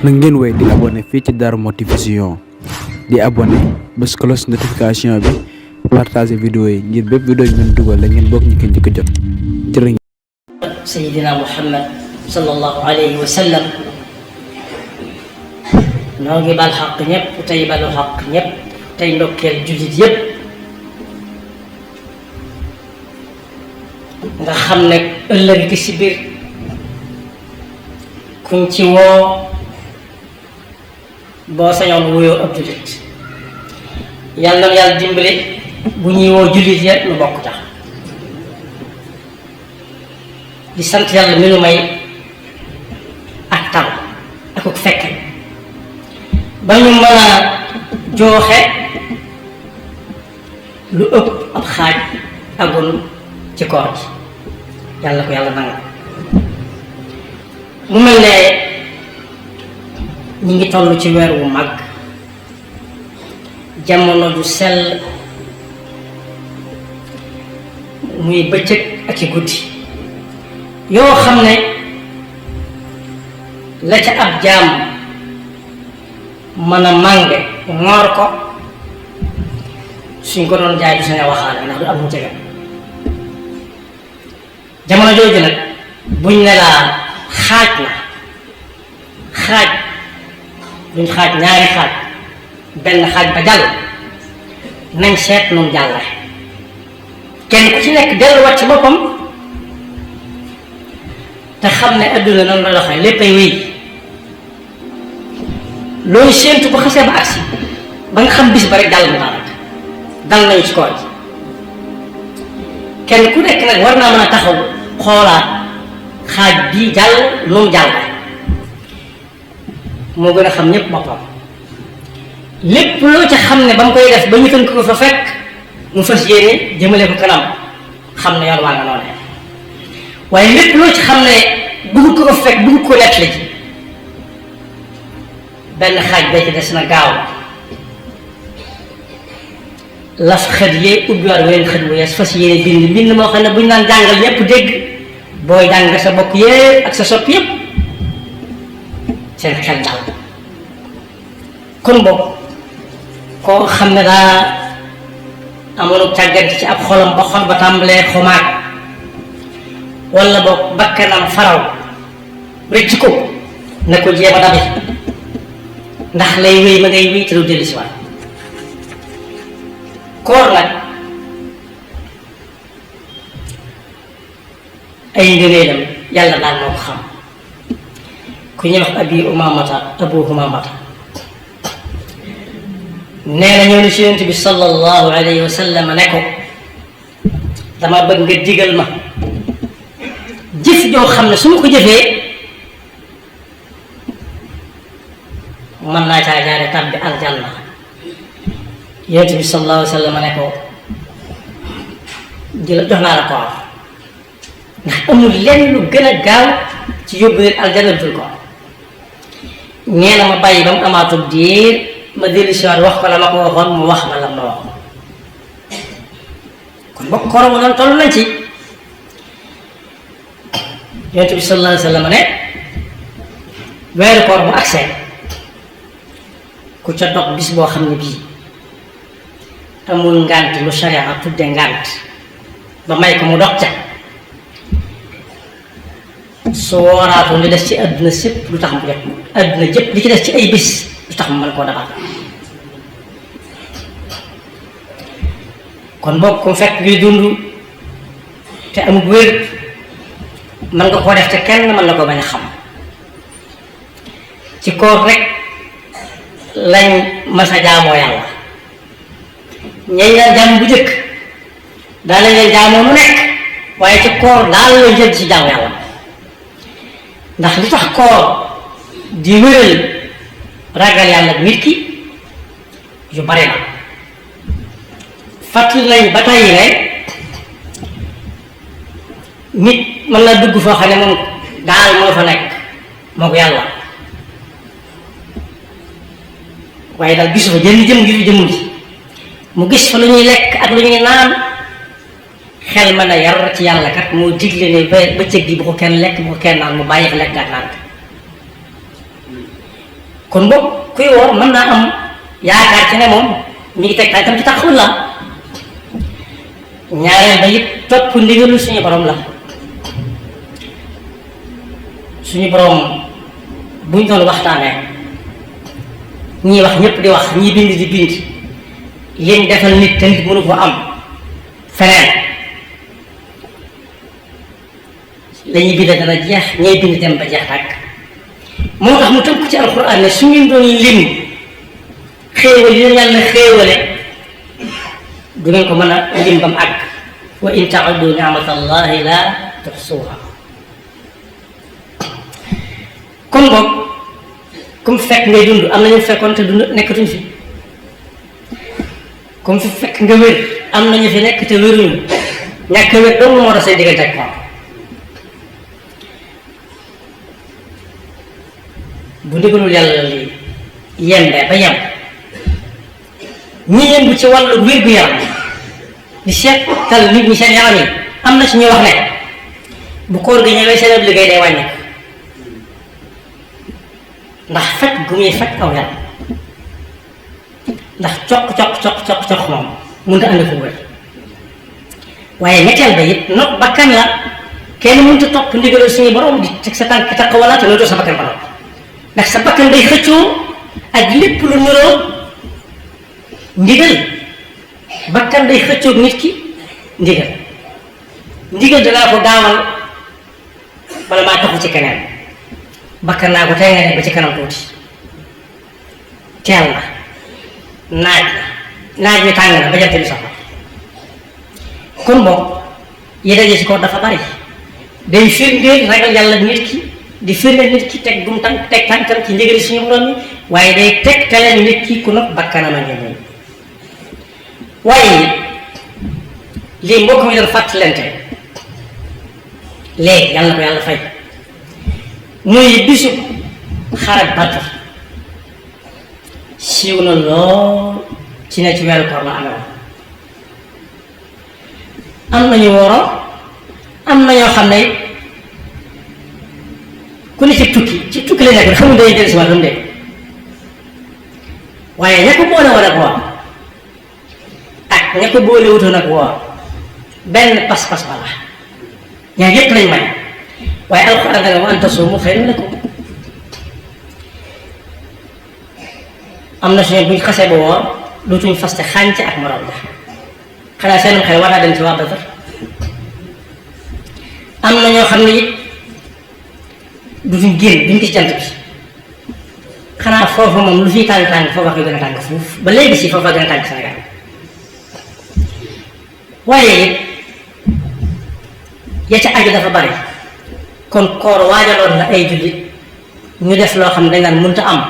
na ngeen wéy di abonné fii ci Darou Mouhty Vision di abonné bés cloche notification bi partager vidéo yi ngir bépp vidéo ñu dugal la ngeen bokk ñu ko njëkk a jot jërë ngeen. Sayyidina Muhammad sallallahu alayhi wa sallam noo ngi bal xaq ñëpp tey balu xaq ñëpp tey ndokkeel jullit yëpp nga xam ne ëllëg gi si biir kuñ ci woo boo sañoon wuyoo ab jullit yàlla na yàlla dimbali bu ñuy woo jullit ya nu bokk tax di sant yàlla mi nu may ak tal ak ak fekke ba ñu mën a jooxe lu ëpp ab xaaj agun ci koor gi yàlla ko yàlla nangu mu mel ne ñi ngi toll ci weer wu mag jamono ju sell muy bëccëg ak ci guddi yoo xam ne la ca ab jaam mën a mànge ngoor ko suñ ko doon jaay du sañ a waxaale ndax du am mu jege jamono jooju nag buñ ne laa xaaj na xaaj duñ xaaj ñaari xaaj benn xaaj ba jàll nañ seet noonu jàlle kenn ku ci nekk delluwaat ci boppam te xam ne adduna noonu la doxee léppay wéy loolu séentu bu xasee ba agsi ba nga xam bis ba rek jàll mu dal nañu ci koor gi kenn ku nekk nag war naa mën a taxaw xoolaat xaaj bii jàll nu mu jàll moo gën a xam ñépp boppam lépp loo ca xam ne ba mu koy def ba ñu tënk ko fa fekk mu fas yéene jëmale ko kanam xam ne yoon waa nga noonu waaye lépp loo ci xam ne bëgg ko fa fekk bëgg ko nett la ci benn xaaj ba ci des na gaaw laf xët yee ubbiwaat weneen xët bu yees fas yéene bind moo xam ne bu ñu naan jàngal ñépp dégg booy jàng sa bokk yépp ak sa sopp yépp seen xel daal kon boobu koo xam ne daa amoon càggante ci ab xolam ba xol ba tàmbalee xomaag walla boog bakkanam faraw rëcc ko na ko jéem a dabi ndax lay wéy ma ngay wéy te du dellu si waat koor nag ay ngëneelam yàlla daal moo ko xam ku ñuy wax abu umamata nee na ñëw ni si yonent bi sallallahu alayhi wa sallam ne ko dama bëgg nga digal ma jëf joo xam ne su ma ko jëfee mën naa caa jaare tàbbi aljanna yonent bi sallallahu alayhi wa sallam ne ko jox naa la koor ndax amul lenn lu gën a gaaw ci yóbbu leen aljanna dul koor nee na ma bàyyi ba mu amaatub diir ma dellu si waat wax ko la ma ko waxoon mu wax ma la ma wax kon bokk koor mu doon toll nañ ci yonent bi sallallahu alayhi wa sallam ne weeru koor bu agsee ku ca dog bis boo xam ne bii amul ngànt lu sharia tudde ngànt ba may ko mu dog ca su wooraatu li des ci àdduna sépp lu tax mu jot àdduna jëpp li ci des ci ay bis lu tax mu mën koo dabal kon boobu ku fekk ngay dund te amul wér mën nga koo def te kenn mën na ko bañ a xam ci koor rek lañ masa jaamoo yàlla ñañ leen jaam bu jëkk daal lañ leen jaamoo mu nekk waaye ci koor daal lañ jël ci jaamu yàlla ndax li tax koor di wéral ragal yàlla nit ki yu bare na fàttali nañ ba tey ne nit mën na dugg foo xam ne moom daal moo fa nekk moo ko yàlla waaye daal gisu fa jënd jëm gi fi jëmul ci mu gis fa lu ñuy lekk ak lu ñuy naan xel mën a yar ci yàlla kat moo digle ne bëccëg gi bu ko kenn lekk bu ko kenn naan mu bàyyi fa lekk ak naan kon boog kuy woor mën naa am yaakaar ci ne moom mi ngi teg tànkam ci taxawul la. ñaareel ba it topp ndigalu suñu borom la. suñu borom buñ doon waxtaanee ñii wax ñëpp di wax ñii bind di bind yéen defal nit te nit mënu ko am feneen la ñuy bind dana jeex ñay bind dem ba jeex tàkk. moo tax mu tënk ci alxuraan ne su ngeen doon lim xéewal yi leen yàlla xéewale du ngeen ko mën a lim ba mu àgg. wa in ta'uddu ni'matallahi la tuhsuha. kon boog comme fekk ngay dund am na ñu fekkoon te dund nekkatuñ fi comme fi fekk nga wér am na ñu fi nekk te wéruñu ñàkk a wér dong moo tax say diggante ak moom. bu ndigalul yàlla li yembee ba yem ñi yëngu ci wàllu wér-gu-yaram di seetal nit ñi seen yaram yi am na ci ñu wax ne bu koor gi ñëwee seen ab liggéey day wàññi ndax faj gu muy faj aw yaram ndax coq moom mënut a andi fu wér. waaye ñetteel ba it not bakkan la kenn mënut a topp ndigalul suñu borom di teg sa tànk takk wala te nootoo sa bakkan ba ndax sa bakkan day xëccoo ak lépp lu niroo ndigal. bakkan day xëccoog nit ki ndigal danaa ko gaawal bala maa taxu ci keneen bakkan naa ko tey nga ne ba ci kanam tuuti teel na naaj wi tàng na ba jant bi soxla. kon boog yi daje ci ko dafa bari day firndeel ragal yàlla nit ki di firndeel nit ki teg gum tànk teg tànkam ci ndigali suñu borom yi waaye day teg tele nit ki ku not bakkanam a ngi waaye lii mbokk mi doon fàttalante léegi yàlla na ko yàlla fay muy bisu xare Badr siiw na lool ci ne ci weeru koor la amee am nañu woro am na ñoo xam ne ku ne ci tukki la nekk xamul day jël si wàllum de waaye ña ko boole woon ak woor ak ña ko boole wutoon ak woor benn pas-pas bala ñaar yëpp lañ may waaye alxuraan dana wa an tasuumu xayrun lakum am na suñu buñ xasee ba woor dootuñ faste xànc ak morom ja xanaa seenum xel war naa dem ci waa Badar am na ñoo xam ne it dutuñ génn duñ gis jant bi xanaa foofu moom lu fiy tàng-tàng foofa koy gën a tàng fuuf ba léegi si foofa gën a tàng Sénégal waaye it ya ca aju dafa bari kon koor waajaloon la ay jullit ñu def loo xam ne dañ naan mënta am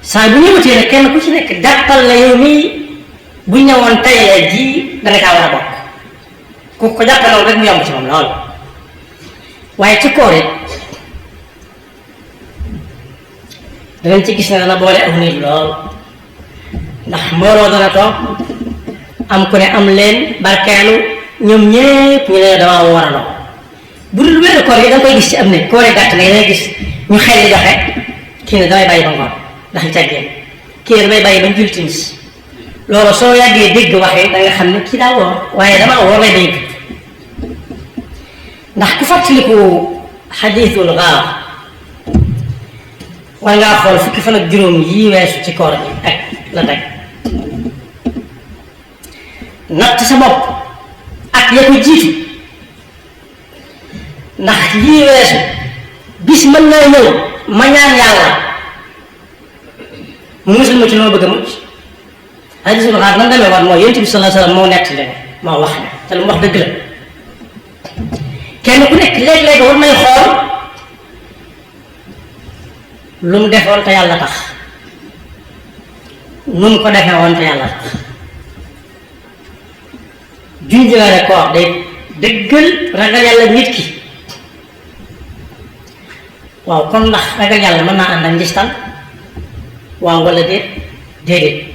saa bu ñëwatee nag kenn ku ci nekk gàttal la yow mii bu ñëwoon tey la ji danga kaa war a bokk ku ko jàppaloon rek mu yomb ci moom lool waaye ci koor it danañ ci gis ne dana boole aw nit lool ndax mbooloo dana toog am ku ne am leen barkeelu ñoom ñépp ñu ne damaa war a dox bu dul wéeru koor yi da nga koy gis ci am ne koore gàtt na dangay gis ñu xel li joxe kii ne damay bàyyi ba ngoon ndax ñu teggee kii ne damay bàyyi ba jul timis loolu soo yàggee dégg waxee da nga xam ne kii daa woor waaye damaa woor lay dégg ndax ku fàttaliku xadiisul gaar war ngaa xool fukki fan ak juróom yii weesu ci koor bi ak la teg natt sa bopp ak ya ko jiitu ndax lii weesu bis mën naa ñëw ma ñaan yàlla mu musul ma ci loo bëgg a mucc hadiisul gaar nan demee war mooy yonent bi sallallahu alayhi wa sallam moo nett leen moo wax ne te lu mu wax dëgg la kenn ku nekk léeg-léeg war may xool lu mu defoon te yàlla tax nu mu ko defee woon te yàlla tax junjëlaale koor day dëggal ragal yàlla nit ki waaw kon ndax ragal yàlla mën naa ànd ak njistal waaw wala déedéet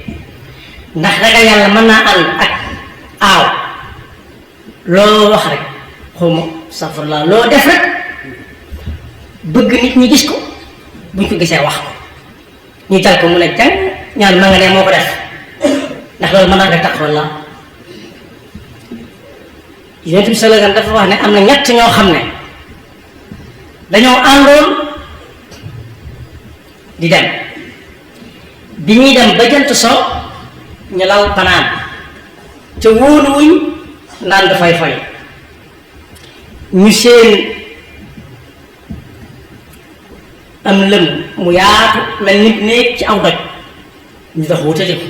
ndax ragal yàlla mën naa ànd ak aaw loo wax rek xawma safurlaa loo def rek bëgg nit ñi gis ko buñ ko gisee wax ko ñu jal ko mu ne jàng ñaan ma nga ne moo ko def ndax loolu mën naa def taxawal la Yonent bi sallallahu alayhi wasallam dafa wax ne am na ñett ñoo xam ne dañoo àndoon di dem bi ñuy dem ba jant so ñu lal panaan ca wóoluwuñ naan dafay fay ñu seen am lëm mu yaatu mel ni néeg ci aw doj ñu dox wutali ko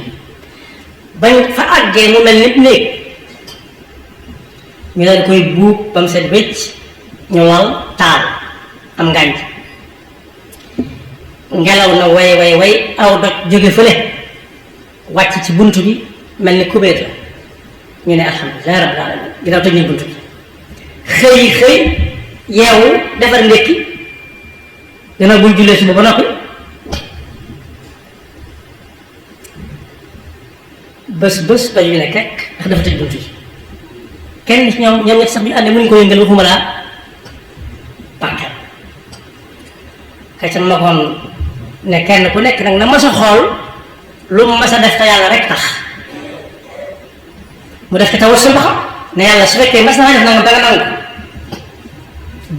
bañ fa àggee mu mel ni néeg ñu leen koy buub ba mu set wécc ñu lal taal am ngànj ngelaw na way aw doj jóge fële wàcc ci bunt bi mel ni kubéer la ñu ne alhamdulilah rabbil alamin ginnaaw tëj nañ bunt bi xëy yeewu defar ndékki gannaaw buñ jullee suba ba noppi bés doj bi ne kekk ndax dafa tëj bunt yi kenn ci ñoom ñett sax bu ñu àndee mënuñ ko yëngal waxuma laa pànkal xëy sa magoon ne kenn ku nekk nag na mas a xool lu mu mas a def te yàlla rek tax mu def ko tawassul ba xam ne yàlla su fekkee mas naa def nangam danga nangu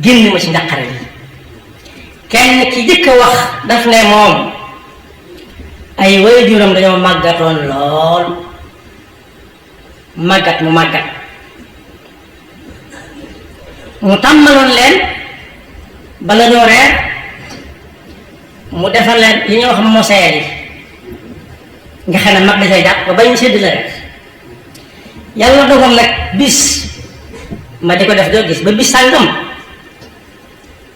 génn ma ci njàqare bi kenn ki jëkk a wax daf ne moom ay waajuram dañoo màggatoon lool màggat mu tàmmaloon leen bala ñoo reer mu defar leen li ñuy wax moseer yi nga xam ne mag da cay jàpp ba bañ sédd la rek yàlla dogal nag bis ma di ko def doo gis ba bis sàngam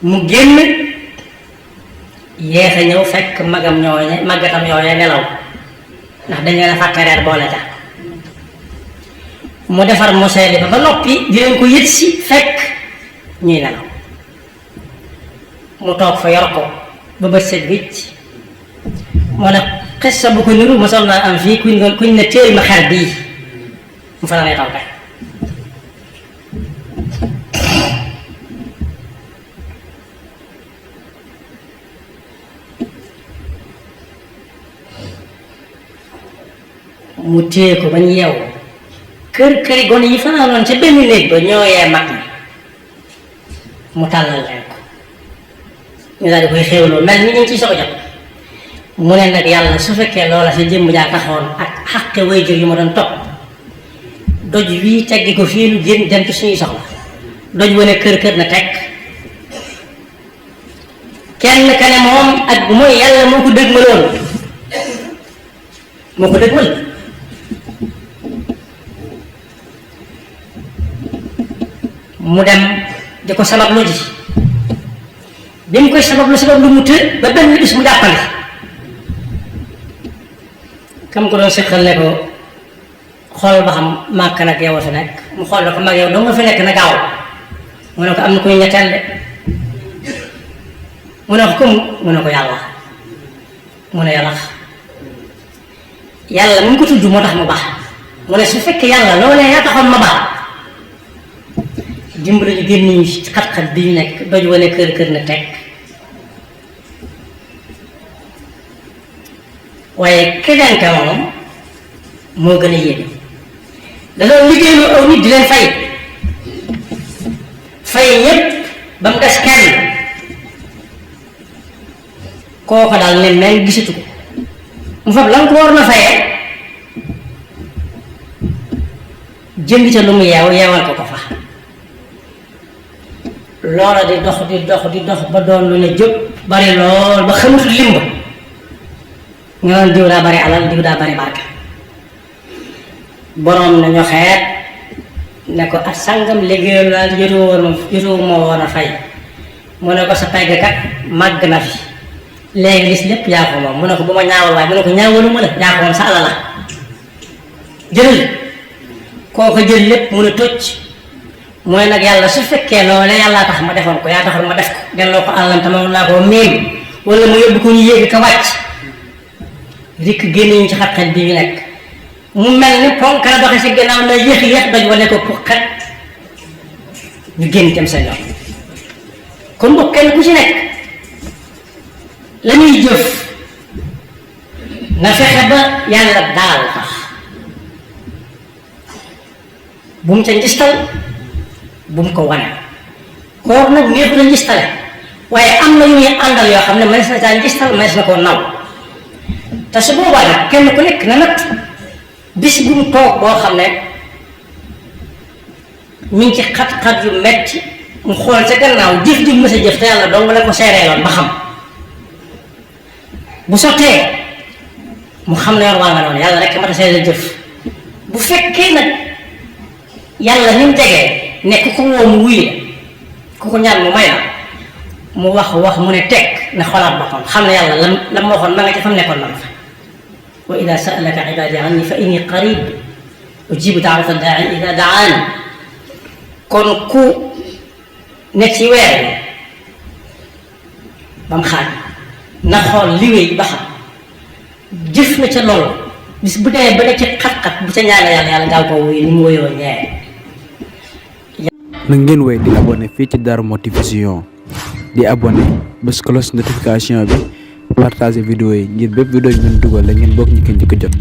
mu génn yéex a ñëw fekk màggatam ñooñe nelaw ndax dañ leen a fàtte reer boole ca mu defar moseer yi ba noppi di leen ko yët si fekk ñuy nelaw mu toog fa yor ko ba bët set wicc moo ne xissa bu ko niru ma sol naa am fii kuñ ne téel ma xar bii mu fa la taw kay mu téye ko ba ñu yeewu këri gone yi fanaanoon ca benn néeg ba ñoo yee mag mi mu tàllal leen ko ñu daal di koy xéewloo mel ni ñu ngi ciy soog a jot mu ne nag yàlla su fekkee loola sa jëmm jaa taxoon ak xaqe waajur yu ma doon topp doj wii teggi ko fii lu génn dem ci suñuy soxla doj wane kër na teg kenn ka ne moom ak mooy yàlla moo ko dëgmaloon mu dem di ko sabablu ji bi mu koy sabablu mu të ba benn bis mu jàppale kam ko doon seqal ne ko xool ba xam màkk nag yow a fi nekk mu xool ne ko mag yow doo nga fi nekk na gaaw mu ne ko am na koy ñetteel de mu ne ko comme mu ne ko yàlla mu ne yàlla mu ngi ko tudd moo tax mu baax mu ne su fekkee yàlla loolee yaa taxoon ma baax dimbali ñu génn ñu ci xat-xat bi ñu nekk doj wane kër na teg waaye keneen ka moom moo gën a yéene da doon liggéeyloo aw nit di leen fay ñépp ba mu des kenn kooka daal ne mel gisatu ko mu fab la nga ko war na fayee jënd ca lu mu yeewal ko fa loola di dox ba doon lu ne jóg bari lool ba xamutul limba nga naan diw daa bari alal diw daa bari barke boroom na ño xeet ne ko ak sàngam liggéeyal laa jotu moo woon a fay mu ne ko sa pegg kat màgg na fi léegi lis lépp yaa ko moom mu ne ko bu ma ñaawal waaye mu ne ko ñaawalu ma la yaa ko moom sa alal la jëlal kooko jël lépp mu ne tocc mooy nag yàlla su fekkee loolee yàllaa tax ma defoon ko yaa taxoon ma def ko delloo ko àllam te ma laa koo miin wala mu yóbbu ko ñu yéegi ka wàcc rikk génne ñu ci xat-xat bi ñu nekk mu mel ni ponk la doxe si gannaaw na yéex doj wane ko pour xet ñu génn dem sa ñoom kon bokk kenn ku ci nekk la ñuy jëf na fexe ba yàlla daal tax bu mu ca njistal bu mu ko wane koor nag neexu la njistale waaye am na yu ñuy àndal yoo xam ne mënees na caa njistal mënees na koo naw te su boobaa nag kenn ku nekk na nag bis bu mu toog boo xam ne mi ngi ci xat-xat yu metti mu xool ca gannaaw jëf ji mës a jëf te yàlla dong la ko seereeloon ba xam bu sottee mu xam ne yoon waa nga noonu yàlla rek ma ta seere jëf bu fekkee nag yàlla ni mu jegee ne ku ko woo mu wuy la ku ko ñaan mu may la mu wax mu ne teg ne xolaat boppam xam ne yàlla lam waxoon ma nga ca fam nekkoon ma nga fa wa ida sa'alaka ibadi anni fa inni qarib ujibu da'wata da'i ida da'ani kon ku nekk ci weer bi ba mu xaaj na xool liggéey ba xam jëf na ca loolu bis bu dee ba ne ci xat-xat bu ca ñaane yàlla gaaw koo wuyu ni mu wuyoo ñee. na ngeen wéy di abonné fii ci Darou Mouhty Vision di abonné bés cloche notification bi partager vidéo yi ngir bépp vidéo yi ngeen dugal la ngeen bokk ñi ko njëkk a jot.